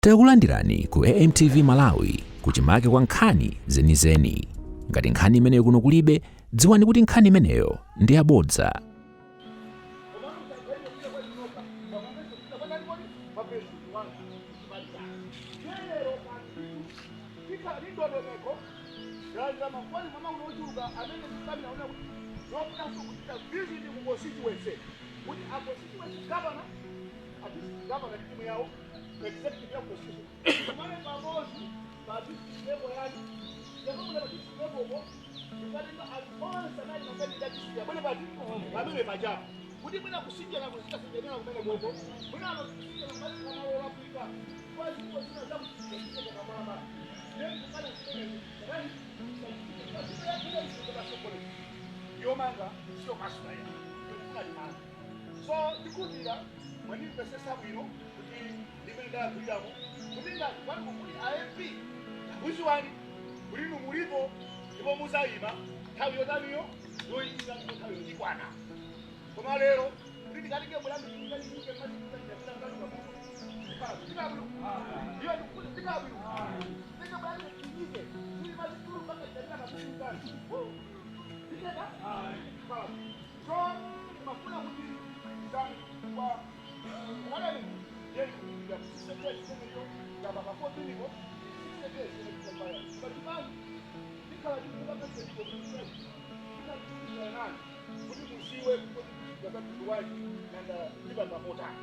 Takulandirani ku AMTV Malawi, kuchimake kwa nkhani zenizeni. Ngati nkhani imeneyo kuno kulibe, dziwani kuti nkhani imeneyo ndi yabodza. Executive ya constitution kumane pamodzi pa district level yanu, yakamuna pa district level ko ikatenga anthu onse anali makandidate a district abwere pati pamene pachapo, kuti mwina kusinjana kuzikasinjanira kumene koko, mwina ano kusinjana mazikana olakwika kwa ziko zina za kusinjana pamwamba. Then kukana zimenezi kani yomanga siyo masula ya ikufuna limanga. So ndikudira mwanimvesesa bwino kuti ndimene ndagwiramo, kuti ngati kwanu kuli a MP, takuziwani kuti inu mulipo ndipo muzayima nthawi yotaniyo yoyikika, ndipo nthawi yotikwana. Koma lero kuti ndikatenge bwelani ndikaliike mazikabwino, iyo ndikuti zikabwino tenge bwelani ndiyike ili mazikulu mpaka chitapita makusikani ndikeka. So mafuna kuti zanu kwa parliament yeli kuya 60 days imeneyo, ngaba pa 14 ko 60 days imene pachipani tikhala tikupanga tikhala nani kuti muziwe kuti kuchita wake nanga tipanga motani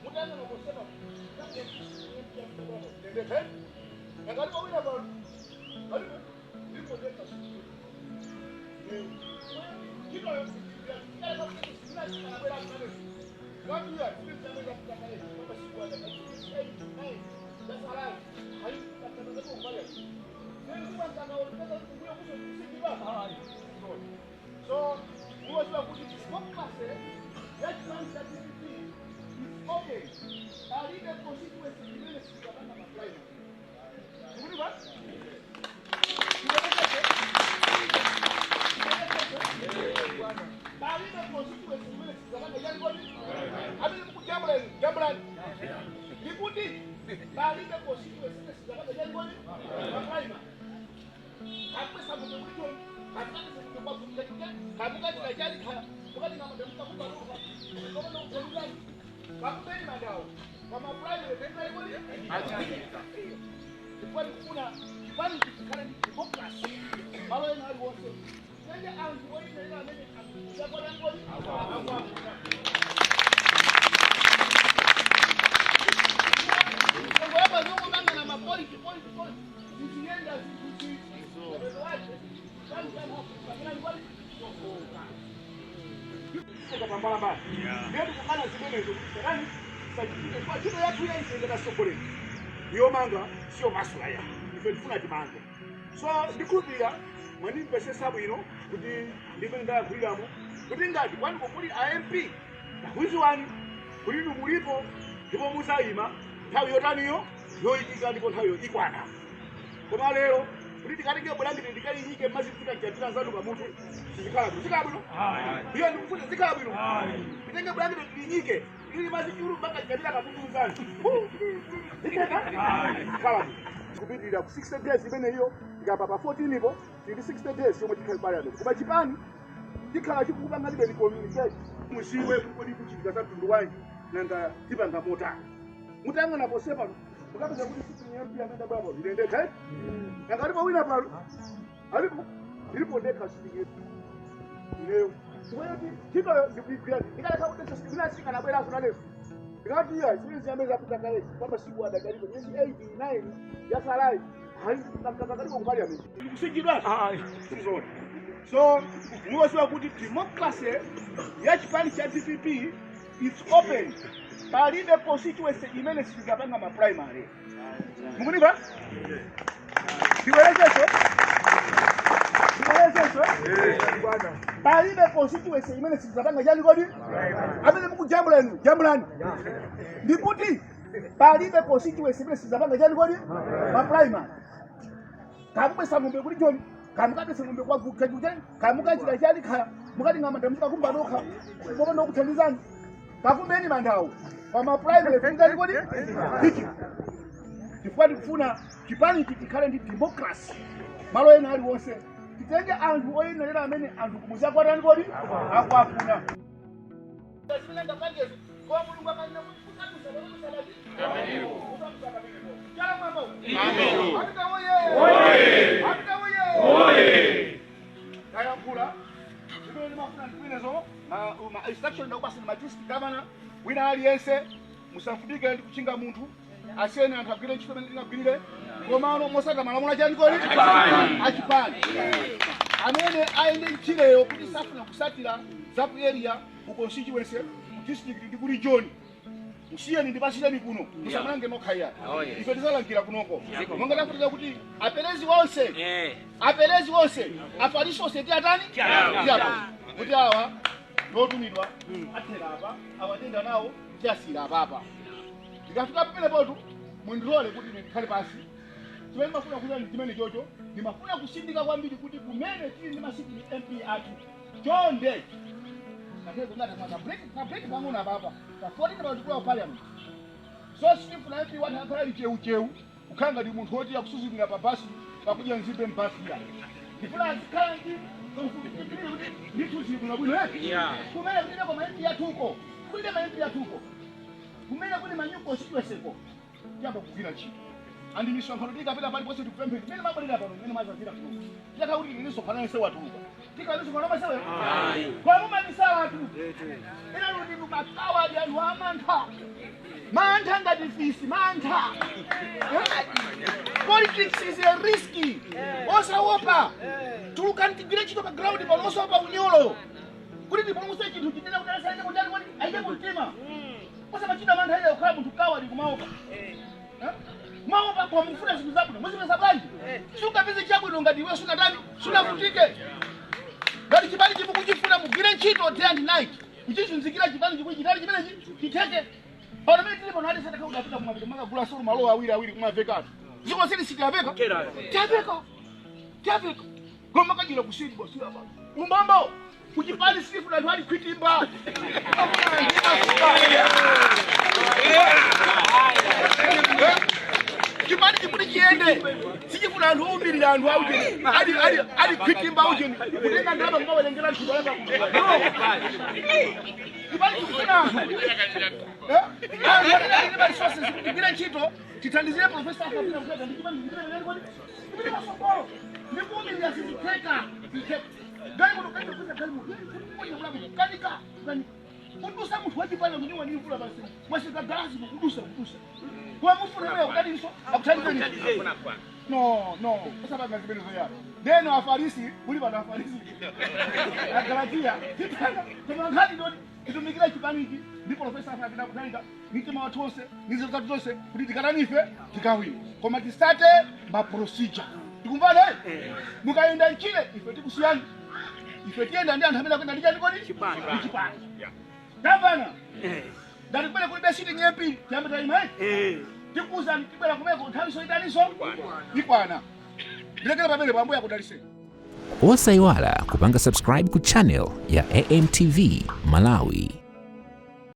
mutangana kusema ndendete ngalipo wina pano alipo ndipo ndeka kino. So muwaziwa kuti democracy yachipani cha DPP is open. Palibe constituency imene sikapanga ma primary. Mukuti ba palibe constituency imene sikapanga chalikodi amene mukujambulani jambulani, ndikuti palibe constituency imene sikapanga chalikodi ma primary. Kamwesa munthu kuti kamukati kwavutika kamukati kachali mukati ngamadamukakubaruka komana kutelulani kakubeni mandawo kama primary tengalikodi chifukwa tikufuna chipani chikhale ndi democracy malo ena aliwonse, tenge anthu oyenera amene akwanangoni akwafuna. Ngoyamba zongomangana mapoliti politi politi ziziyenda zikuti wache pambalambala. Ndiye tikukana zimenezo kuti sakani sachitike kwa ntchito yathu yaise ngatasogoleri yomanga siyo masula ya ife tifuna timange. So ndikhulupirira mwanimvesesa bwino kuti ndimene ndagwiriramo, kuti ngati kwanu kuli a MP, takuziwani kuti inu mulipo ndipo muzayima nthawi yotaniyo yoyikika, ndipo nthawiyo ikwana. Koma lero kuti tikatenge bwelangiti ndikalinyike mazifika chapita nzanu pamutu sizikhala bwino. Zikhala bwino? Iyo ndikufuta zikhala bwino titenge bwelangiti tilinyike ili mazichulu mpaka chapita kamutu nzanu zikeka zikhala bwino. Kupitirira ku 60 days imene iyo tikapa pa 14 ipo tili 60 days yomwe tikhale parliament, koma chipani chikhala chikukupanga libe communicate muziwe kodi kuchitika za mtundu wanji nanga tipanga motani. Mutangana pose pano mukapeza kuti sitting MP amene abwera ndendekha nanga alipo wina pano alipo ndipo ndekha sitting MP ineyo chifukwa ntchitoyo ndikuigwira. Ndikalekha kuti wina sikanabweranso naneso ndikati iya zimene ziyambe zapita kale kwa masiku adakalipo miyezi 8 9 yasalayi kaliko ku parliament ndikusinjidwa sizona. So muwaziwa kuti democracy ya chipani cha DPP is open. Palibe constituency imene sitikapanga ma primary. Mukuniva? Ndibwerezenso, ndibwerezenso, palibe constituency imene sitikapanga chani kodi amene mukujambula inu jambulani, ndikuti palibe constituency imene sitikapanga chani kodi ma primary. Kamubwesa ng'ombe kuli joni, kamukabwesa ng'ombe kwa kachuchani, kamukachita chali kha mukati ng'amanda mukakumba nokha popanda kuthandizani, kakumbeni mandawo pama primary kungati kodi ichi. Chifukwa tikufuna chipanichi chikhale ndi democracy malo ena aliwonse, titenge anthu oyenerera amene anthu kumuzi akwatani kodi akwafuna. Zimene ndapangezo, koma Mulungu akanena kuti kusadusa pamene chala mwamba. Apita woye! Apita woye! Tayankhula zimene ndimafuna ndizimenezo. Ma instruction ndakupasa ma district governor. Wina aliyense musafutike ndi kuchinga munthu, asiyeni anthu agwire ntchito imene tingagwirire, komano mosata malamulo achani kodi? Achipani. Amene ayende ntchireyo kuti safuna kusatira za ku area, ku constituency, ku district ndi ku region, musiyeni, ndipasireni kuno, musamange nokha iya. Ife tizalangira kunoko monga tafutika kuti aperezi wonse, aperezi wonse, afarisi onse tiatani, tiapo kuti awa ndotumidwa athera apa, awatenda nawo tiyasira apapa. Ndikafika pamenepotu mundilole kuti ine ndikhale pasi. Chimene ndimafuna kuchita ndi chimene chocho. Ndimafuna kusindika kwambiri kuti kumene tili ndi ma sitting MP athu, chonde ka break pang'ono apapa pa 14 pa ku parliament. So sitifuna MP wathu akhala ali cheucheu, kukhala ngati munthu woti akusuzumira pa basi pakudya nzimbe mbasi ya. Ndifuna azikhala ndi kuti ndithu zili bwinobwino. Kumene kulibe koma MP athuko, kulibe ma MP athuko, kumene kuli ma new constituency ko tiyamba kugwira ntchito. Andi misonkhano tikapita paliponse tikupempheni mmene mabwerera pano, mmene mazazira kuno, tikakhala kuti tili misonkhano yonse watuluka, tikhala misonkhano maseweyo kwa mumabisala tu. Ina kuti makawa ali anthu amantha, mantha ngati fisi, mantha. Politics is a risky. Osaopa, tulukani tigwire ntchito pa ground pano, osaopa unyolo kuti tipulumutse chinthu chitene kuti asaende kutali kuti aite kumtima. Osamachita mantha ile kukhala munthu kawali kumaopa. Maopa kwa mufuna zinthu zabwino muzipeza bwanji? Sungapeze chabwino ngati iwe sunatani, sunavutike. Ngati chipani chimukuchifuna, mugwire ntchito day and night kuchizunzikira chipani chikuti chitali chimenechi chitheke. Pano mene tili pano, ati sadakha kudapita kumapita makagula solo malowa awiri awiri kumavekatu ziko sili sitiyaveka, tiyaveka, tiyaveka koma kajira kusiri bwasira pano umbombo. Kuchipani sitifuna anthu ali khwitimba. Chipani chikuti chiyende sichifuna anthu oumirira, anthu aujeni ali ali ali khwitimba, aujeni kutenga ndalama kumawerengera anthu balapa. Chipani chikufuna anthu. Eh? Anthu amene ali ndi ma resources kuti tigwire ntchito, tithandizire Professor Arthur Peter Mutharika ndi chipani chimene kodi kupita pasogolo. Ndikuumirira sizitheka, sizitheka. Galimoto kanika kuza galimoto kanika kanika kudusa munthu wachipani kunyiwa ni mvula basi mwasika galasi kudusa kudusa kwa mufuna wewe kudaliso akuthandizeni. No, no, osapanga zimenezo ya ndeno. Afarisi muli pano, Afarisi, Agalatiya, titana koma nkhani ndoti titumikire chipanichi ndi Professor Arthur Peter Mutharika mitima wathu wonse, nzeru zathu zonse, kuti tikanani ife tikawina, koma tisate ma procedure. Tikumvana? Mukayenda mchire ife tikusiyani, ife tiyenda ndi anthu amene akuyenda ndi chani kodi? Ndi chipani. Tamvana? Ngati kumene kulibe sitting MP, tiyambe tayima. Tikuwuzani, tibwera kumeko nthawi soitaniso ikwana. Ndilekere pamene pambuya akudaliseni. Osayiwala kupanga subscribe ku channel ya AMTV Malawi.